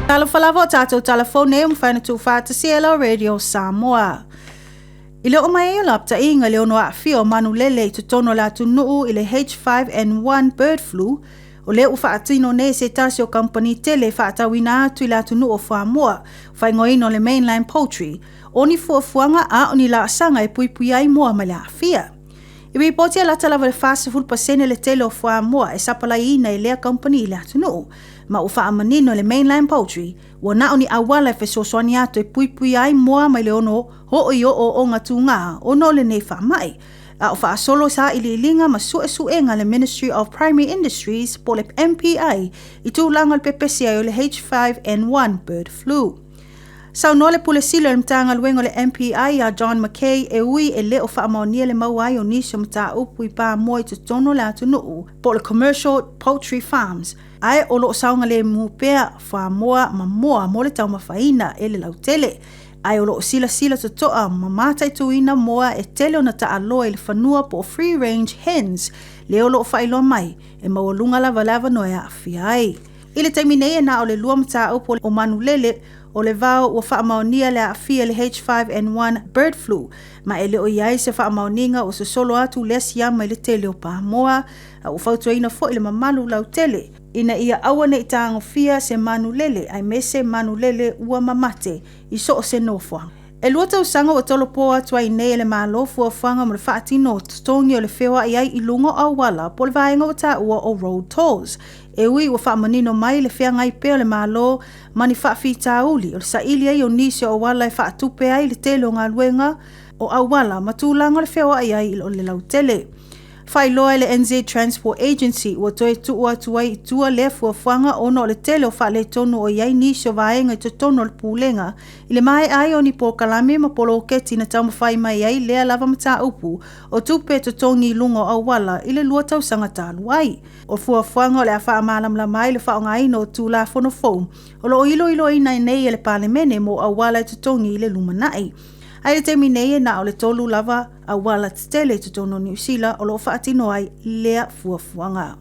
Talofa lava o tatou tala fou nei ua mafai ona tuufaatasia e lau Radio Samoa. I le oo mai ai o lapataiga i le ono aafia o manulele i totonu o le atunuu i le H5N1 bird flu, o lea ua faatino nei e se tasi o kamupani tele e faatauina atu i le atunuu o fuamoa, faaigoaina o le Mainland Poultry, o ni fuafuaga a o ni laasaga e puipui ai moa mai le aafia. I ripoti e lata lava le 40% le tele o fuamoa e sapalaiina e lea kamupani i le atunuu, ma ua faamanino e le Mainland Poultry ua na o ni auala e fesoasoani atu e puipui ai moa mai le ono oo i ooooga tugā ona o lenei faamai. A o faasolo sailiiliga ma suesuega le Ministry of Primary Industries po o le MPI i tulaga o le pepesi ai o le H5N1 bird flu. Saunoa le Pule Sili o le Matagaluega o le MPI ia John McKay e ui e le o faamaonia le maua ai o nisi o mataupu i pamoa i totonu o le atunuu po o le Commercial Poultry Farms, ae o lo o saogalemu pea fuamoa ma moa mo le taumafaina e le lautele, ae o lo o silasila totoa ma mataituina moa e tele ona taaloa i le fanua po o free range hens, lea o lo o faailoa mai e maualuga lava le avanoa e aafia ai. I le taimi nei e na o le 2 mataupu o manulele o le vao ua faamaonia le aafia i le H5N1 bird flu, ma e le o i ai se faamaoniga ua sosolo atu lea siama i le tele o pamoa, a ua fautuaina foi le mamalu lautele ina ia aua ne i tagofia se manulele aemaise manulele ua mamate i so o se nofoaga. E 2 tausaga ua tolopo atu ai nei e le Malo fuafuaga mo le faatino o totogi o le feoai ai i luga o auala po o le vaega ua taua o road tolls. E ui ua faamanino mai le feagai pea o le Malo ma ni faafitauli o le saili ai o nisi o auala e faatupe ai le tele o galuega o auala ma tulaga o le feoai ai i le lautele. Faailoa e le NZ Transport Agency ua toe tuu atu ai i tua lea fuafuaga ona o le tele o faaletonu o i ai nisi o vaega i totonu o le pulega i le maea ai o ni polokalame ma poloketi na taumafai mai ai lea lava mataupu o tupe totogi i luga o auala i le 2 tausaga talu ai. O fuafuaga o le a faamalamalama ai le faaaogaina o Tulafono fou o lo o iloiloina nei e le Palemene mo auala e totogi i le lumanai. Ae i le taimi nei e na o le 3 lava auala tetele i totonu o Niu Sila o lo o faatino ai lea fuafuaga.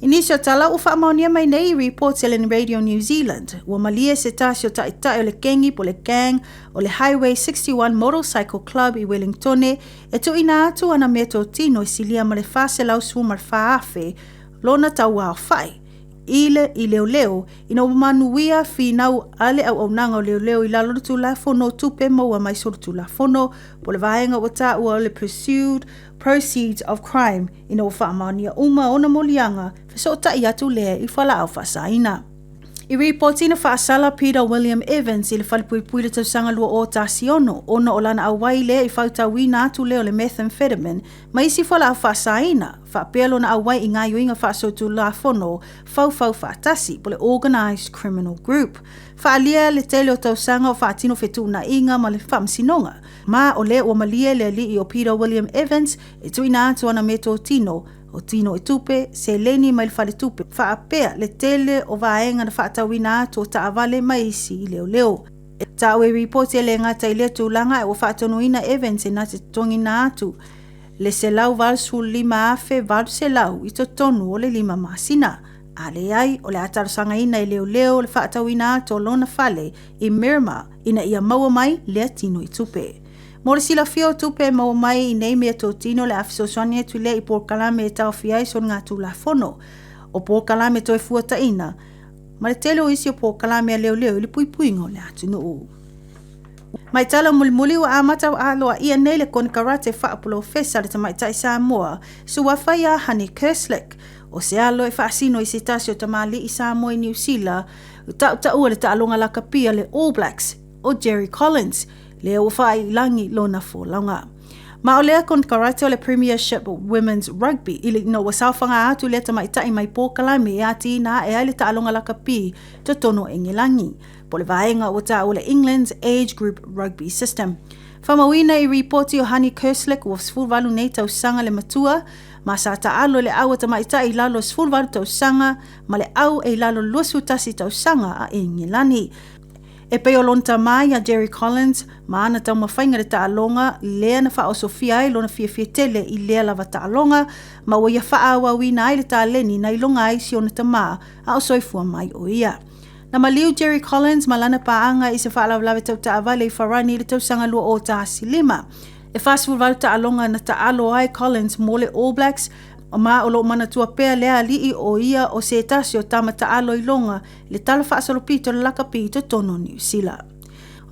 I nisi o tala ua faamaonia mai nei i reports a le Radio New Zealand, ua malie se tasi o taitai o le kengi po o le gang o le Highway 61 Motorcycle Club i Wellingtone e tuuina atu ana meatotino e silia ma le 414,000 lona tauaofai i le i leoleo ina ua manuia finau a le auaunaga o leoleo i lalo o le Tulafono o Tupe Maua mai Solitulafono po o le vaega ua taua o le Pursued Proceeds of Crime ina ua faamaonia uma ona moliaga fesootai atu lea i fualaau faasaina. I ripoti na faasala Peter William Evans i le falepuipui i le tausaga 2016 ona o lana auai lea i fautauina atu lea o le methamphetamine ma isi fualaau faasaina, faapea lona auai i gaoioiga faasolitulafono faufau faatasi po o le Organised Criminal Group. Faaalia le tele o tausaga o faatino fetuunaiga ma le faamasinoga, ma o lea ua malie le alii o Peter William Evans e tuuina atu ana meatotino o tino i tupe, seleni mai le faletupe, faapea le tele o vaega na faatauina atu o taavale ma isi i leoleo. E taua i ripoti e le gata i lea tulaga ae ua faatonuina Evans e na te totogiina atu le $185,800 i totonu o le 5 masina. A leai, o le a talosagaina e leoleo le faatauina atu o lona fale i Miramar ina ia maua mai lea tino i tupe. Mo le silafia o tupe e maua mai i nei meatotino o le a fesoasoani atu lea i polokalame e taofia ai soligatulafono, o polokalame toe fuataina, ma le tele o isi o polokalame a leoleo i le puipuiga o le atunuu. Mai tala mulimuli ua amata aloaia nei le konekarate faapolofesa a le tamaitai Samoa, suafa ia Honey Kerslake, o se alo e faasino i se tasi o tamalii Samoa i Niu Sila, tautaua le taaloga lakapi a le All Blacks o Jerry Collins, lea ua faaiilagi lona folauga. Ma o lea konekarate o le Premiership Women's Rugby ina ua saofaga atu lea tamaitai mai polokalame e atiina ae ai le taaloga lakapi totonu o Engelagi, po o le vaega ua taua le England's Age Group Rugby System. Faamauina i ripoti o Honey Kerslake ua 18 nei tausaga le matua, ma sa taalo i le au a tamaitai i lalo o 18 tausaga ma le au e i lalo o le 21 tausaga a Engelani. E pei o lona tama ia Jerry Collins ma ana taumafaiga i le taaloga lea na faaosofia ai lona fiafia tele i lea lava taaloga ma ua ia faaauauina ai le taleni na iloga ai si ona tama a o soifua mai o ia. Na maliu Jerry Collins ma lana paaga i se faalavelave tau taavale i Farani i le tausaga 2015. E 48 taaloga na taalo ai Collins mo le All Blacks, ma o loo manatua pea lea alii o ia o se tasi o tama taalo iloga i le tala faasolopito o le lakapi i totonu o Niu Sila.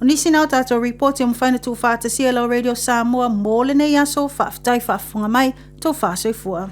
O nisi na o tatou ripoti o mafai ona tuufaatasia e lau Radio Samoa mo lenei aso. Faafetai faafofoga mai, tofa soifua.